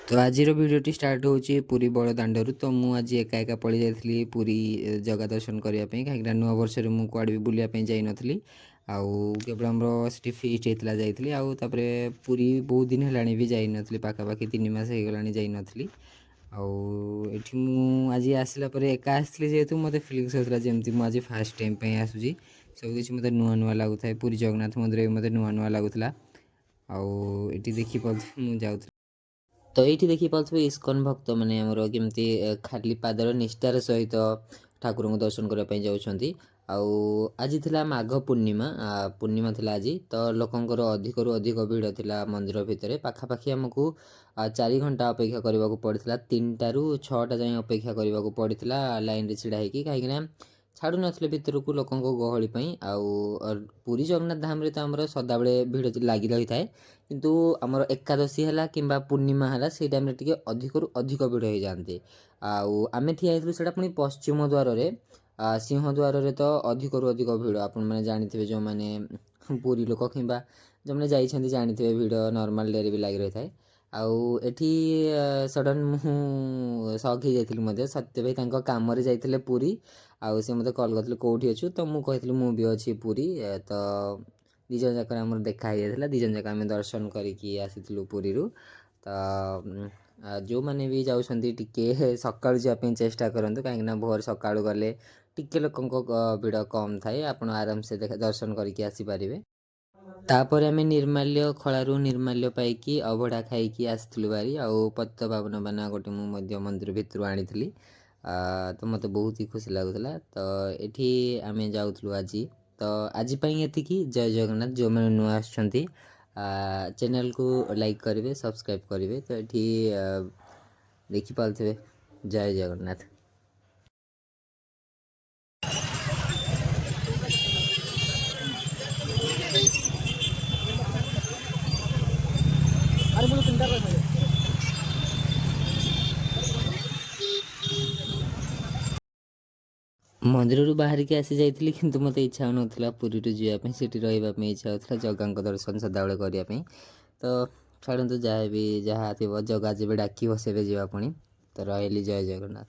ତ ଆଜିର ଭିଡ଼ିଓଟି ଷ୍ଟାର୍ଟ ହେଉଛି ପୁରୀ ବଡ଼ଦାଣ୍ଡରୁ। ତ ମୁଁ ଆଜି ଏକା ଏକା ପଳେଇ ଯାଇଥିଲି ପୁରୀ ଜଗା ଦର୍ଶନ କରିବା ପାଇଁ, କାହିଁକିନା ନୂଆ ବର୍ଷରେ ମୁଁ କୁଆଡ଼େ ବି ବୁଲିବା ପାଇଁ ଯାଇନଥିଲି। ଆଉ କେବଳ ଆମର ସେଠି ଫିଷ୍ଟ ହେଇଥିଲା ଯାଇଥିଲି। ଆଉ ତାପରେ ପୁରୀ ବହୁତ ଦିନ ହେଲାଣି ବି ଯାଇନଥିଲି, ପାଖାପାଖି 3 ମାସ ହେଇଗଲାଣି ଯାଇନଥିଲି। ଆଉ ଏଠି ମୁଁ ଆଜି ଆସିଲା ପରେ ଏକା ଆସିଥିଲି ଯେହେତୁ ମୋତେ ଫିଲିଙ୍ଗସ୍ ହେଉଥିଲା ଯେମିତି ମୁଁ ଆଜି ଫାର୍ଷ୍ଟ ଟାଇମ୍ ପାଇଁ ଆସୁଛି। ସବୁକିଛି ମୋତେ ନୂଆ ନୂଆ ଲାଗୁଥାଏ। ପୁରୀ ଜଗନ୍ନାଥ ମନ୍ଦିର ବି ମୋତେ ନୂଆ ନୂଆ ଲାଗୁଥିଲା। ଆଉ ଏଠି ଦେଖିପାରୁଥିବେ ମୁଁ ଯାଉଥିଲି। ତ ଏଇଠି ଦେଖିପାରୁଥିବେ ଇସ୍କନ ଭକ୍ତମାନେ ଆମର କେମିତି ଖାଲି ପାଦରେ ନିଷ୍ଠାର ସହିତ ଠାକୁରଙ୍କୁ ଦର୍ଶନ କରିବା ପାଇଁ ଯାଉଛନ୍ତି। ଆଉ ଆଜି ଥିଲା ମାଘ ପୂର୍ଣ୍ଣିମା, ପୂର୍ଣ୍ଣିମା ଥିଲା ଆଜି। ତ ଲୋକଙ୍କର ଅଧିକରୁ ଅଧିକ ଭିଡ଼ ଥିଲା ମନ୍ଦିର ଭିତରେ। ପାଖାପାଖି ଆମକୁ 4 ଘଣ୍ଟା ଅପେକ୍ଷା କରିବାକୁ ପଡ଼ିଥିଲା। 3ଟାରୁ 6ଟା ଯାଏଁ ଅପେକ୍ଷା କରିବାକୁ ପଡ଼ିଥିଲା ଲାଇନରେ ଛିଡ଼ା ହେଇକି, କାହିଁକିନା ଛାଡ଼ୁନଥିଲେ ଭିତରକୁ ଲୋକଙ୍କ ଗହଳି ପାଇଁ। ଆଉ ପୁରୀ ଜଗନ୍ନାଥ ଧାମରେ ତ ଆମର ସଦାବେଳେ ଭିଡ଼ ଲାଗି ରହିଥାଏ, କିନ୍ତୁ ଆମର ଏକାଦଶୀ ହେଲା କିମ୍ବା ପୂର୍ଣ୍ଣିମା ହେଲା, ସେଇ ଟାଇମ୍ରେ ଟିକେ ଅଧିକରୁ ଅଧିକ ଭିଡ଼ ହେଇଯାଆନ୍ତି। ଆଉ ଆମେ ଠିଆ ହେଇଥିଲୁ ସେଇଟା ପୁଣି ପଶ୍ଚିମ ଦ୍ୱାରରେ। ସିଂହ ଦ୍ୱାରରେ ତ ଅଧିକରୁ ଅଧିକ ଭିଡ଼। ଆପଣମାନେ ଜାଣିଥିବେ, ଯେଉଁମାନେ ପୁରୀ ଲୋକ କିମ୍ବା ଯେଉଁମାନେ ଯାଇଛନ୍ତି ଜାଣିଥିବେ, ଭିଡ଼ ନର୍ମାଲ୍ ଡେରେ ବି ଲାଗି ରହିଥାଏ। ଆଉ ଏଠି ସଡ଼ନ୍ ମୁଁ ସକ୍ ହେଇଯାଇଥିଲି ମଧ୍ୟ। ସତ୍ୟ ଭାଇ ତାଙ୍କ କାମରେ ଯାଇଥିଲେ ପୁରୀ ଆଉ ସେ ମୋତେ କଲ୍ କରିଥିଲେ, କେଉଁଠି ଅଛୁ? ତ ମୁଁ କହିଥିଲି, ମୁଁ ବି ଅଛି ପୁରୀ। ତ ଦୁଇ ଜଣ ଯାକର ଆମର ଦେଖା ହେଇଯାଇଥିଲା। ଦୁଇ ଜଣ ଯାକ ଆମେ ଦର୍ଶନ କରିକି ଆସିଥିଲୁ ପୁରୀରୁ। ତ ଯେଉଁମାନେ ବି ଯାଉଛନ୍ତି, ଟିକେ ସକାଳୁ ଯିବା ପାଇଁ ଚେଷ୍ଟା କରନ୍ତୁ, କାହିଁକିନା ଭୋର ସକାଳୁ ଗଲେ ଟିକେ ଲୋକଙ୍କ ଭିଡ଼ କମ୍ ଥାଏ, ଆପଣ ଆରାମସେ ଦର୍ଶନ କରିକି ଆସିପାରିବେ। ତାପରେ ଆମେ ନିର୍ମାଲ୍ୟ ଖଳାରୁ ନିର୍ମାଲ୍ୟ ପାଇକି ଅବଢ଼ା ଖାଇକି ଆସିଥିଲୁ ଭାରି। ଆଉ ପତିତପାବନ ବାନା ଗୋଟେ ମୁଁ ମଧ୍ୟ ମନ୍ଦିର ଭିତରୁ ଆଣିଥିଲି। ତ ମୋତେ ବହୁତ ହି ଖୁସି ଲାଗୁଥିଲା। ତ ଏଠି ଆମେ ଯାଉଥିଲୁ ଆଜି। ତ ଆଜି ପାଇଁ ଏତିକି। ଜୟ ଜଗନ୍ନାଥ। ଯେଉଁମାନେ ନୂଆ ଆସୁଛନ୍ତି, ଚ୍ୟାନେଲକୁ ଲାଇକ୍ କରିବେ, ସବସ୍କ୍ରାଇବ୍ କରିବେ। ତ ଏଠି ଦେଖିପାରୁଥିବେ। ଜୟ ଜଗନ୍ନାଥ। ଆରେ, ମୁଁ ତିନିଟା କହିଥିଲି। ମନ୍ଦିରରୁ ବାହାରିକି ଆସି ଯାଇଥିଲି, କିନ୍ତୁ ମୋତେ ଇଚ୍ଛା ହେଉନଥିଲା ପୁରୀରୁ ଯିବା ପାଇଁ। ସେଠି ରହିବା ପାଇଁ ଇଚ୍ଛା ହେଉଥିଲା, ଜଗାଙ୍କ ଦର୍ଶନ ସଦାବେଳେ କରିବା ପାଇଁ। ତ ଛାଡ଼ନ୍ତୁ, ଯାହା ବି ଯାହା ଥିବ, ଜଗା ଯେବେ ଡାକିବ ସେବେ ଯିବା ପୁଣି। ତ ରହିଲି, ଜୟ ଜଗନ୍ନାଥ।